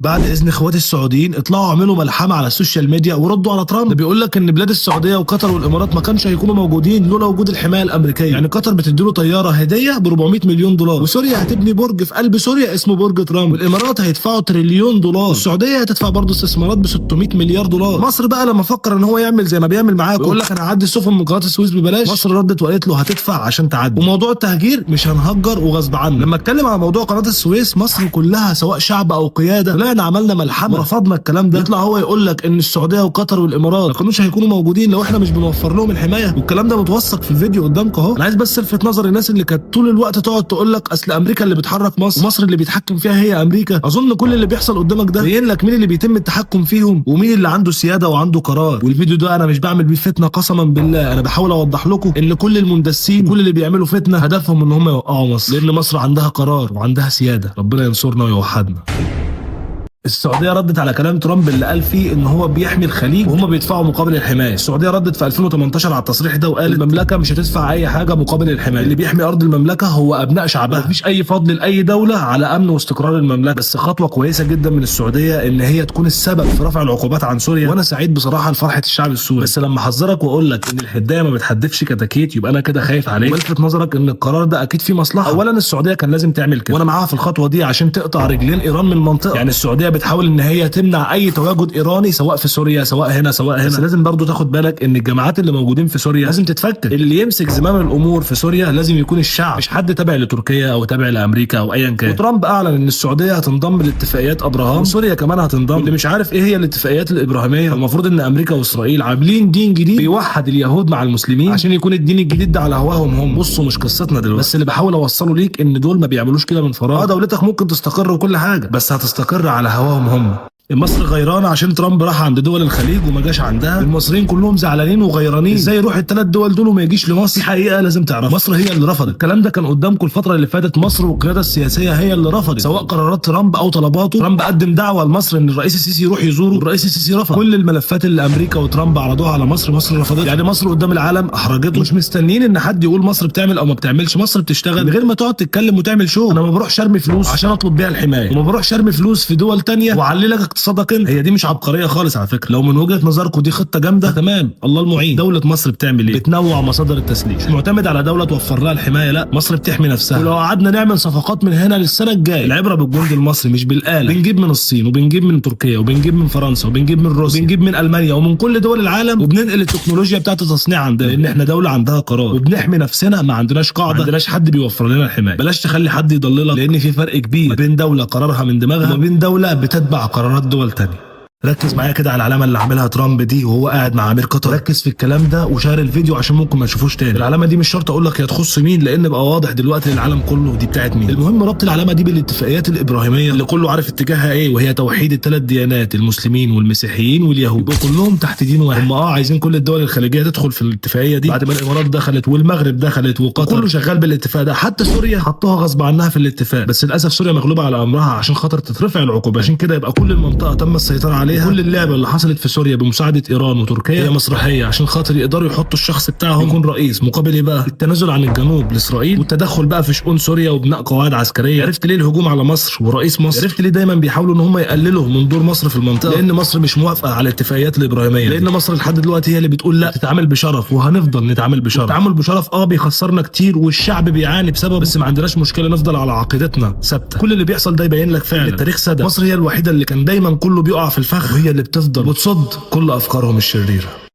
بعد اذن اخواتي السعوديين اطلعوا اعملوا ملحمة على ال social media وردوا على ترامب. ده بيقول لك ان بلاد السعودية وقطر والامارات ما كانش هيكونوا موجودين لولا وجود الحماية الامريكية. يعني قطر بتديله طيارة هديه ب 400 مليون دولار، وسوريا هتبني برج في قلب سوريا اسمه برج ترامب، والامارات هيدفعوا تريليون دولار، والسعودية هتدفع برضه استثمارات ب 600 مليار دولار. مصر بقى لما فكر ان هو يعمل زي ما بيعمل معاكم ويقول لك انا هعدي السفن من قناة السويس ببلاش، مصر ردت وقالت له هتدفع عشان تعدي. وموضوع التهجير مش هنهجر وغصب عنه. لما اتكلم على موضوع قناة السويس، مصر كلها سواء شعب او قيادة طلعنا عملنا ملحمة ورفضنا الكلام ده. يطلع هو يقول لك ان السعودية وقطر والامارات ما كانوش هيكونوا موجودين لو احنا مش بنوفر لهم الحماية، والكلام ده متوثق في الفيديو قدامكم اهو. انا عايز بس الفت نظر الناس اللي كانت طول الوقت تقعد تقول لك اصل امريكا اللي بتحرك مصر، مصر اللي بيتحكم فيها هي امريكا. اظن كل اللي بيحصل قدامك ده بين لك مين اللي بيتم التحكم فيهم ومين اللي عنده سيادة وعنده قرار. والفيديو ده انا مش بعمل بيه فتنة قسما بالله، انا بحاول اوضح لكم ان كل المندسين، كل اللي بيعملوا فتنة، هدفهم ان هم يوقعوا مصر، لان مصر عندها قرار وعندها سيادة. ربنا ينصرنا ويوحدنا. السعودية ردت على كلام ترامب اللي قال فيه ان هو بيحمي الخليج وهم بيدفعوا مقابل الحماية. السعودية ردت في 2018 على التصريح ده وقالت المملكة مش هتدفع اي حاجة مقابل الحماية، اللي بيحمي ارض المملكة هو ابناء شعبها، مفيش اي فضل لاي دولة على امن واستقرار المملكة. بس خطوة كويسة جدا من السعودية ان هي تكون السبب في رفع العقوبات عن سوريا، وانا سعيد بصراحة لفرحه الشعب السوري. بس لما احذرك واقول لك ان الحدايه ما بتحدفش كتاكيت يبقى انا كده خايف عليك. ولفت نظرك ان القرار ده اكيد فيه مصلحة. اولا السعودية كان لازم تعمل كده، وانا معاها في الخطوة دي عشان تقطع رجلين ايران من المنطقة. يعني السعودية بتحاول ان هي تمنع اي تواجد ايراني سواء في سوريا سواء هنا سواء هنا. بس لازم برضو تاخد بالك ان الجماعات اللي موجودين في سوريا لازم تتفكك. اللي يمسك زمام الامور في سوريا لازم يكون الشعب، مش حد تابع لتركيا او تابع لامريكا او ايا كان. وترامب اعلن ان السعودية هتنضم لاتفاقيات ابراهام، وسوريا كمان هتنضم. اللي مش عارف ايه هي الاتفاقيات الابراهيمية، المفروض ان امريكا واسرائيل عاملين دين جديد بيوحد اليهود مع المسلمين عشان يكون الدين الجديد ده على هواهم هم. بصوا مش قصتنا دلوقتي، بس اللي بحاول اوصله ليك ان دول ما بيعملوش كده من فراغ. دولتك ممكن تستقر وكل حاجة، بس هتستقر على هواهم هم. مصر غيرانه عشان ترامب راح عند دول الخليج وما جاش عندها. المصريين كلهم زعلانين وغيرانين، ازاي يروح الثلاث دول دول وما يجيش لمصر؟ حقيقة لازم تعرف مصر هي اللي رفضت الكلام ده. كان قدامكم الفترة اللي فاتت، مصر والقيادة السياسية هي اللي رفضت سواء قرارات ترامب او طلباته. ترامب قدم دعوه لمصر ان الرئيس السيسي يروح يزوره، الرئيس السيسي رفض. كل الملفات اللي امريكا وترامب عرضوها على مصر، مصر رفضتها. يعني مصر قدام العالم احرجته. مش مستنيين ان حد يقول مصر بتعمل او ما بتعملش، مصر بتشتغل من غير ما تقعد تتكلم وتعمل show. انا ما بروحش ارمي فلوس عشان اطلب بيها الحماية، وما بروحش ارمي فلوس في دول تانية واعلي لك اقتصادك انت. هي دي مش عبقرية خالص على فكرة. لو من وجهه نظركم دي خطه جامدة، تمام، الله المعين. دولة مصر بتعمل ايه؟ بتنوع مصادر التسليح، مش معتمد على دولة توفر لها الحماية، لا، مصر بتحمي نفسها. ولو قعدنا نعمل صفقات من هنا للسنة الجاية، العبرة بالجندي المصري مش بالاله. بنجيب من الصين وبنجيب من تركيا وبنجيب من فرنسا وبنجيب من روسيا وبنجيب من المانيا ومن كل دول العالم، وبننقل التكنولوجيا بتاعت التصنيع عندنا، لان احنا دولة عندها قرار وبنحمي نفسنا. ما عندناش قاعدة، ما عندناش حد بيوفر لنا الحماية. بلاش تخلي حد يضللك، لان في فرق كبير ما بين دولة قرارها من دماغها وما بين دولة بتتبع قرارات دول تانية. ركز معايا كده على العلامة اللي عاملها ترامب دي وهو قاعد مع امير قطر. ركز في الكلام ده وشير الفيديو عشان ممكن ما تشوفوش تاني. العلامة دي مش شرط اقول لك هي تخص مين، لان بقى واضح دلوقتي للعالم كله دي بتاعت مين. المهم ربط العلامة دي بالاتفاقيات الابراهيمية اللي كله عارف اتجاهها ايه، وهي توحيد الثلاث ديانات، المسلمين والمسيحيين واليهود، يبقوا كلهم تحت دين واحد. هم عايزين كل الدول الخليجية تدخل في الاتفاقية دي بعد ما الامارات دخلت والمغرب دخلت وقطر، كله شغال بالاتفاق ده. حتى سوريا حطوها غصب عنها في الاتفاق، بس للاسف سوريا مغلوبه على امرها عشان خاطر تترفع العقوبات. عشان كده يبقى كل المنطقة تم السيطرة عليها. كل اللعبة اللي حصلت في سوريا بمساعدة ايران وتركيا هي مسرحية عشان خاطر يقدروا يحطوا الشخص بتاعهم يكون رئيس، مقابل ايه بقى؟ التنازل عن الجنوب لاسرائيل والتدخل بقى في شؤون سوريا وبناء قواعد عسكرية. عرفت ليه الهجوم على مصر ورئيس مصر؟ عرفت ليه دايما بيحاولوا ان هم يقللوا من دور مصر في المنطقة؟ لان مصر مش موافقة على الاتفاقيات الابراهيمية، لان مصر لحد دلوقتي هي اللي بتقول لا، تتعامل بشرف، وهنفضل نتعامل بشرف. التعامل بشرف بيخسرنا كتير والشعب بيعاني بسبب، بس ما عندناش مشكلة نفضل على عقيدتنا ثابتة. كل اللي بيحصل ده يبين لك فعلا التاريخ صدق. مصر هي الوحيدة اللي كان دايما كله بيقع في الفخ، وهي اللي بتفضل وتصد كل افكارهم الشريرة.